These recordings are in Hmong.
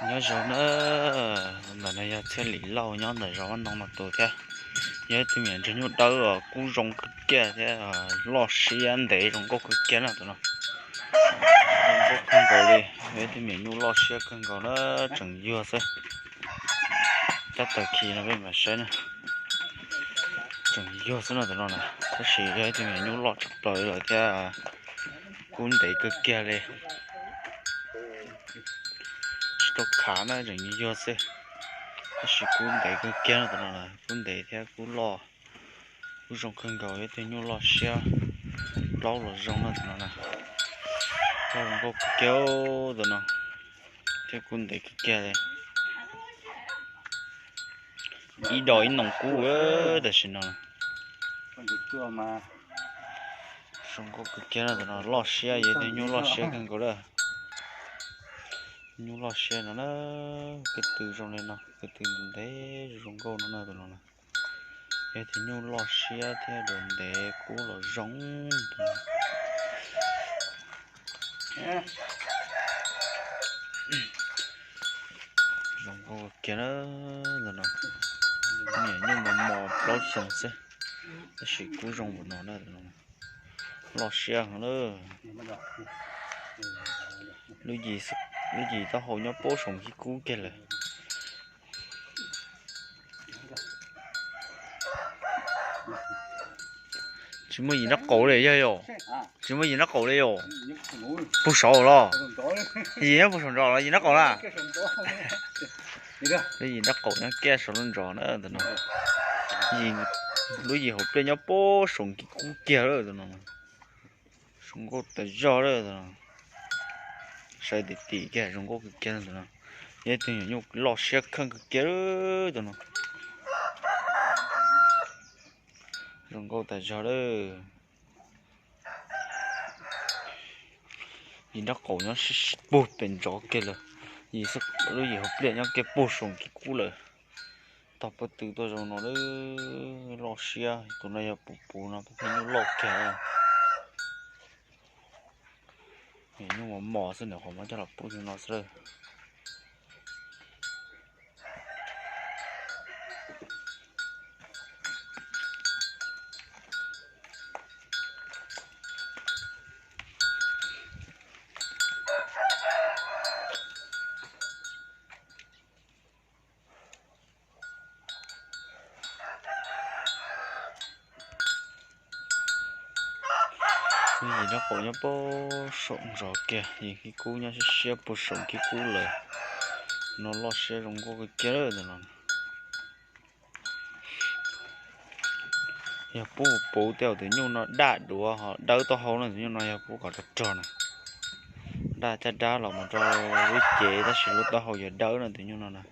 Nyob zoo na, ntawm no yog Txhiaj Lim Lauj nyob ntawm zos Vaj Ntoo no tus thiab. Yog ib tug me nyuam ntsuag nyuj dawb os, kub zoo kawg kiag thiab loj siab ntev zoo nkauj kawg kiag na tus no. Zoo nkauj kawg nkaus li, yog ib tug me nyuam nyuj loj siab kawg nkaus na, tseem yuag xwb. Tab tag kis no peb mam saib na. Tseem yuag xwb no tus no na, tab sis yog ib tug me nyuam nyuj loj tshaj plaws li lawm thiab kub ntev kawg kiag li. Tsis tau khav na, tseem yuag xwb. Tab sis kub ntev kawg kiag no tus no na, kub ntev thiab kub loj, kub zoo kawg nkaus, yog ib tug nyuj loj siab, plaub los zoo no tus no na. Zoo nkauj kawg kiag tus no, thiab kub ntev kawg kiag li. Ib do ib noog kub tam sim no. Zoo nkauj kawg kiag no tus no, loj siab, yog ib tug nyuj loj siab kawg nkaus lawm. Nyuj loj siab no na, kub tw zoo li no, kub tw ntev zoo nkauj no na tus no na. Yog ib tug nyuj loj siab thiab dua ntev kub los zoo tus no. Zoo nkauj kiag na tus no. Niam nyuj mos mos plaub xyoos xwb, tab sis kub zoo npaum no na tus no. Loj siab heev lawm. Lub yim, lub yim taub hau nyob puag saum nqi kub kiag lawm. Tsis muaj yim nraub qaum li yog yom? Tsis muaj yim nraub qaum li yom? Puag saud los? Yim nyob puag saum ntsos los yim nraub qaum na? Lub yim nraub qaum nyob kiag saum lub ntsos na tus no. Lub yim hauv pliaj nyob puag saum nqi kub kiag lawm tus no. Zoo nkauj tas zog lawm tus no. Saib tim tim kiag zoo nkauj kawg kiag tus no. Yog ib tug nyuam nyuj loj siab kheej kawg kiag tus no. Zoo nkauj tas zog lawm. Yim nraub qaum nyob puag pem ntsos kiag lawm. Yim, lub yim hauv pliaj nyob kiag puag saum nqi kub lawm. Tog pob tw tuaj zoo no lawm, loj siab. Tus no yog puv puv no peb pheej nyuj loj kiag. Nyuj mos mos xwb, nws qhov muab coj los pub li no xwb lawm. Yim nraub qaum nyob puag saum ntsos kiag, yim khib kub nyob siab siab puag saum khib kub lawm. No loj siab zoo nkauj kawg kiag lawm tus no. Yog pub puv tej zaum tus nyuj no daj duav ho dawb taub hau na, tus nyuj no yog pub kom rog rog na. Daj caj dab los mus rau lub cev tab sis lub taub hau yog dawb na tus nyuj no na.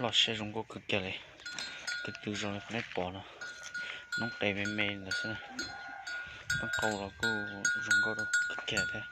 Loj siab zoo nkauj kawg kiag li, kawg tw zoo li qhov nej pom no. Noob qes me me ntawd xwb, peb qau los kuj zoo nkauj rau kawg kiag thiab.